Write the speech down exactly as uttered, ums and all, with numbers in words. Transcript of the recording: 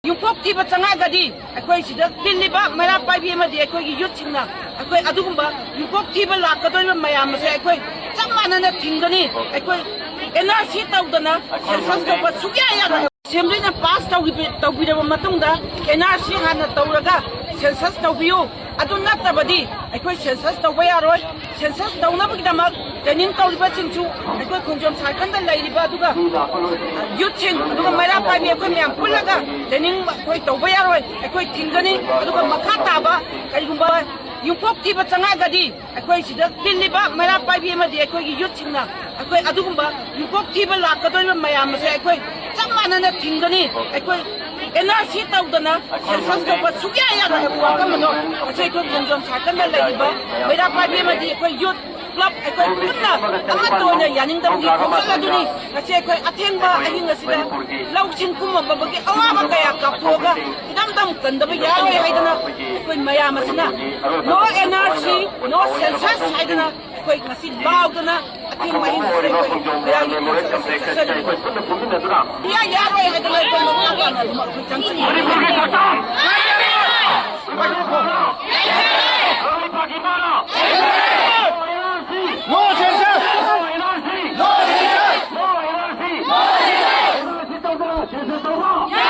ꯌꯨꯝꯀꯣꯛ ꯊꯤꯕ ꯆꯪꯉꯛꯑꯒꯗꯤ ꯑꯩꯈꯣꯏ ꯁꯤꯗ ꯇꯤꯜꯂꯤꯕ ꯃꯩꯔꯥ ꯄꯥꯏꯕꯤ ꯑꯃꯗꯤ ꯑꯩꯈꯣꯏꯒꯤ ꯌꯨꯠꯁꯤꯡꯅ ꯑꯩꯈꯣꯏ ꯑꯗꯨꯒꯨꯝꯕ ꯌꯨꯝꯀꯣꯛ ꯊꯤꯕ ꯂꯥꯛꯀꯗꯧꯔꯤꯕ ꯃꯌꯥꯝ ꯑꯁꯦ ꯑꯩꯈꯣꯏ ꯆꯞ ꯃꯥꯟꯅꯅ ꯊꯤꯡꯒꯅꯤ꯫ ꯑꯩꯈꯣꯏ ꯑꯦꯟ ꯑꯥꯔ ꯁꯤ ꯇꯧꯗꯅ ꯁꯦꯟꯁꯁ ꯇꯧꯕ ꯁꯨꯡꯌꯥ ꯌꯥꯔꯣꯏ꯫ ꯑꯦꯁꯦꯝꯕ꯭ꯂꯤꯅ ꯄꯥꯁ ꯇꯧꯈꯤꯕ- ꯇꯧꯕꯤꯔꯕ ꯃꯇꯨꯡꯗ ꯑꯦꯟ ꯑꯥꯔ ꯁꯤ ꯍꯥꯟꯅ ꯇꯧꯔꯒ ꯁꯦꯟꯁꯁ ꯇꯧꯕꯤꯌꯨ꯫ ꯑꯗꯨ ꯅꯠꯇꯕꯗꯤ ꯑꯩꯈꯣꯏ ꯁꯦꯟꯁꯁ ꯇꯧꯕ ꯌꯥꯔꯣꯏ꯫ ꯁꯦꯟꯁꯁ ꯇꯧꯅꯕꯒꯤꯗꯃꯛ ꯇ꯭ꯔꯦꯅꯤꯡ ꯇꯧꯔꯤꯕꯁꯤꯡꯁꯨ ꯑꯩꯈꯣꯏ ꯈꯣꯡꯖꯣꯝ ꯁꯥꯔꯀꯜꯗ ꯂꯩꯔꯤꯕ ꯑꯗꯨꯒ ꯌꯨꯠꯁꯤꯡ ꯑꯗꯨꯒ ꯃꯩꯔꯥ ꯄꯥꯏꯕꯤ ꯑꯩꯈꯣꯏ ꯃꯌꯥꯝ ꯄꯨꯜꯂꯒ ꯇ꯭ꯔꯦꯅꯤꯡ ꯑꯩꯈꯣꯏ ꯇꯧꯕ ꯌꯥꯔꯣꯏ꯫ ꯑꯩꯈꯣꯏ ꯊꯤꯡꯒꯅꯤ꯫ ꯑꯗꯨꯒ ꯃꯈꯥ ꯇꯥꯕ ꯀꯔꯤꯒꯨꯝꯕ ꯌꯨꯝꯀꯣꯛ ꯊꯤꯕ ꯆꯪꯉꯛꯑꯒꯗꯤ ꯑꯩꯈꯣꯏ ꯁꯤꯗ ꯇꯤꯜꯂꯤꯕ ꯃꯩꯔꯥ ꯄꯥꯏꯕꯤ ꯑꯃꯗꯤ ꯑꯩꯈꯣꯏꯒꯤ ꯌꯨꯠꯁꯤꯡꯅ ꯑꯩꯈꯣꯏ ꯑꯗꯨꯒꯨꯝꯕ ꯌꯨꯝꯀꯣꯛ ꯊꯤꯕ ꯂꯥꯛꯀꯗꯧꯔꯤꯕ ꯃꯌꯥꯝ ꯑꯁꯦ ꯑꯩꯈꯣꯏ ꯆꯞ ꯃꯥꯟꯅꯅ ꯊꯤꯡꯒꯅꯤ꯫ ꯑꯩꯈꯣꯏ ꯑꯦꯟ ꯑꯥꯔ ꯁꯤ ꯇꯧꯗꯅ ꯁꯦꯟꯁꯁ ꯇꯧꯕ ꯁꯨꯡꯌꯥ ꯌꯥꯔꯣꯏ ꯍꯥꯏꯕ ꯋꯥꯐꯝ ꯑꯗꯣ ꯉꯁꯤ ꯑꯩꯈꯣꯏ ꯈꯣꯡꯖꯣꯝ ꯁꯥꯔꯀꯜꯗ ꯂꯩꯔꯤꯕ ꯃꯩꯔꯥ ꯄꯥꯏꯕꯤ ꯑꯃꯗꯤ ꯑꯩꯈꯣꯏ ꯌꯨꯠ ꯀ꯭ꯂꯕ ꯑꯩꯈꯣꯏ ꯄꯨꯟꯅ ꯑꯃꯠꯇ ꯑꯣꯏꯅ ꯌꯥꯅꯤꯡꯗꯕꯒꯤ ꯈꯣꯡꯆꯠ ꯑꯗꯨꯅꯤ꯫ ꯉꯁꯤ ꯑꯩꯈꯣꯏ ꯑꯊꯦꯡꯕ ꯑꯍꯤꯡ ꯑꯁꯤꯗ ꯂꯧꯁꯤꯡ ꯀꯨꯝꯃꯕꯒꯤ ꯑꯋꯥꯕ ꯀꯌꯥ ꯀꯥꯞꯊꯣꯛꯑꯒ ꯏꯔꯝꯗꯝ ꯀꯟꯗꯕ ꯌꯥꯔꯣꯏ ꯍꯥꯏꯗꯅ ꯑꯩꯈꯣꯏ ꯃꯌꯥꯝ ꯑꯁꯤꯅ "No N R C, no census" ꯍꯥꯏꯗꯅ ꯑꯩꯈꯣꯏ ꯉꯁꯤ ꯂꯥꯎꯗꯅ ꯑꯊꯦꯡꯕ ꯑꯍꯤꯡ ꯑꯁꯤꯗ ꯑꯩꯈꯣꯏ ꯃꯌꯥꯝꯒꯤ ꯈꯣꯡꯆꯠ ꯑꯁꯤ ꯆꯠꯆꯔꯤꯕꯅꯤ꯫ ꯁꯨꯡꯌꯥ ꯌꯥꯔꯣꯏ ꯍꯥꯏꯗꯅ ꯑꯩꯈꯣꯏ ꯃꯈꯥ ꯇꯥꯅ ꯑꯗꯨꯝ ꯑꯩꯈꯣꯏ ꯆꯪꯁꯤꯟꯒꯅꯤ꯫